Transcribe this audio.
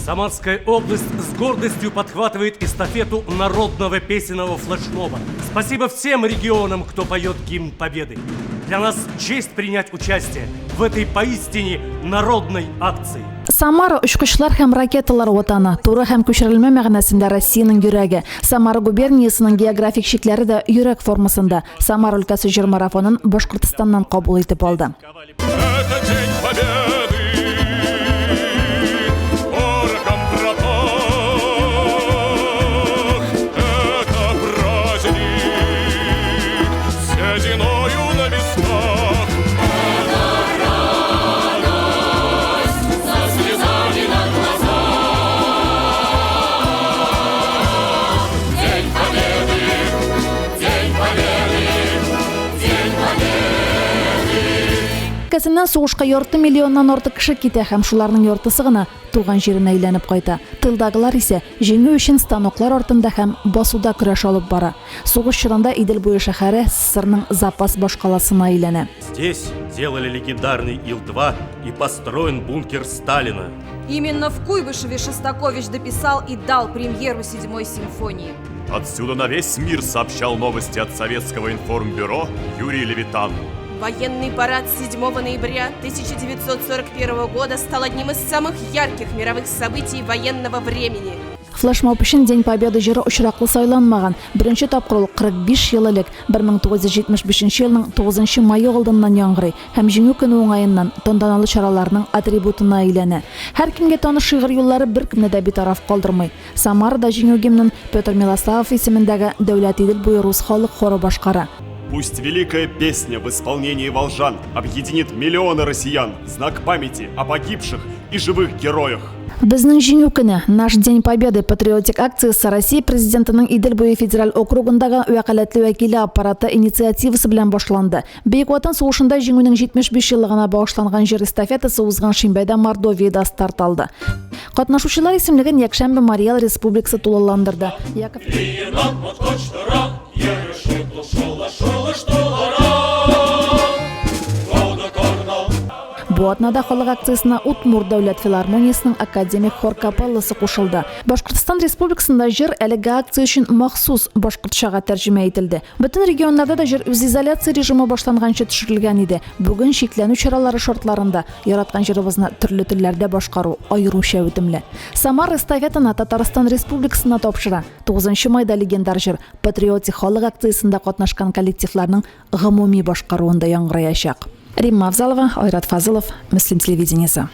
Самарская область с гордостью подхватывает эстафету народного песенного флешмоба. Спасибо всем регионам, кто поет гимн Победы. Для нас честь принять участие в этой поистине народной акции. Самара очкычлар һәм ракеталар ватаны, туры һәм күчерелмә мәгънәсендә Россиянең йөрәге. Самара губерниясенең географик чикләре дә йөрәк формасында. Самара өлкәсе җыр марафонын Башкортстаннан кабул итеп алды. Это День Победы, порохом пропах. Это праздник с сединою на висках. Это радость со слезами на глазах. День Победы, День Победы, День Победы. Өлкәсеннән сугышка ярты миллионнан артык кеше китә һәм шуларның яртысы гына туган җиренә әйләнеп кайта. Тылдагылар исә җиңү өчен станоклар артында һәм басуда көрәш алып бара. Сугыш чорында Идел буе шәһәре СССРның запас башкаласына әйләнә. Здесь делали легендарный Ил-2 и построен бункер Сталина. Именно в Куйбышеве Шостакович дописал и дал премьеру седьмой симфонии. Отсюда на весь мир сообщал новости от Советского информбюро Юрий Левитан. Военный парад 7 ноября 1941 года стал одним из самых ярких мировых событий военного времени. Флешмоб өчен День Победы җыры очраклы сайланмаган. Беренче тапкыр ул 45 ел элек, 1975 елның 9 мае алдыннан яңгырый һәм Җиңү көне уңаеннан тантаналы чараларның атрибутына әйләнә. Һәркемгә таныш шигырь юллары беркемне дә битараф калдырмый. Самарада Җиңү гимнын Петр Милославов исемендәге Дәүләт Идел буе рус халык хоры башкара. Пусть великая песня в исполнении волжан объединит миллионы россиян в знак памяти о погибших и живых героях. Безнең Җиңү көне, Наш День Победы патриотик акциясе Россия Президентының Идел буе федераль округындагы вәкаләтле вәкиле аппараты инициативасы белән башланды. Бөек Ватан сугышында Җиңүнең 75 еллыгына багышланган җыр эстафетасы узган шимбәдә Мордовиядә старт алды. Катнашучылар исемлеген якшәмбе Марий Эл Республикасы тулыландырды. Яков Бу атнада халык акциясенә Удмурт дәүләт филармониясенең академик хор капелласы кушылды. Башкортстан Республикасында җыр әлеге акция өчен махсус башкортчага тәрҗемә ителде. Бөтен регионнарда да җыр үзизоляция режимы башланганчы төшерелгән иде. Бүген чикләнү чаралары шартларында яраткан җырыбызны төрле телләрдә башкару аеруча үтемле. Самара эстафетаны Татарстан Республикасына тапшыра. 9 майда легендар җыр патриотик халык акциясендә катнашкан коллективларның гомуми башкаруында яңгыраячак. Римма Авзалова, Айрат Фазылов, Мөслим телевидениесе.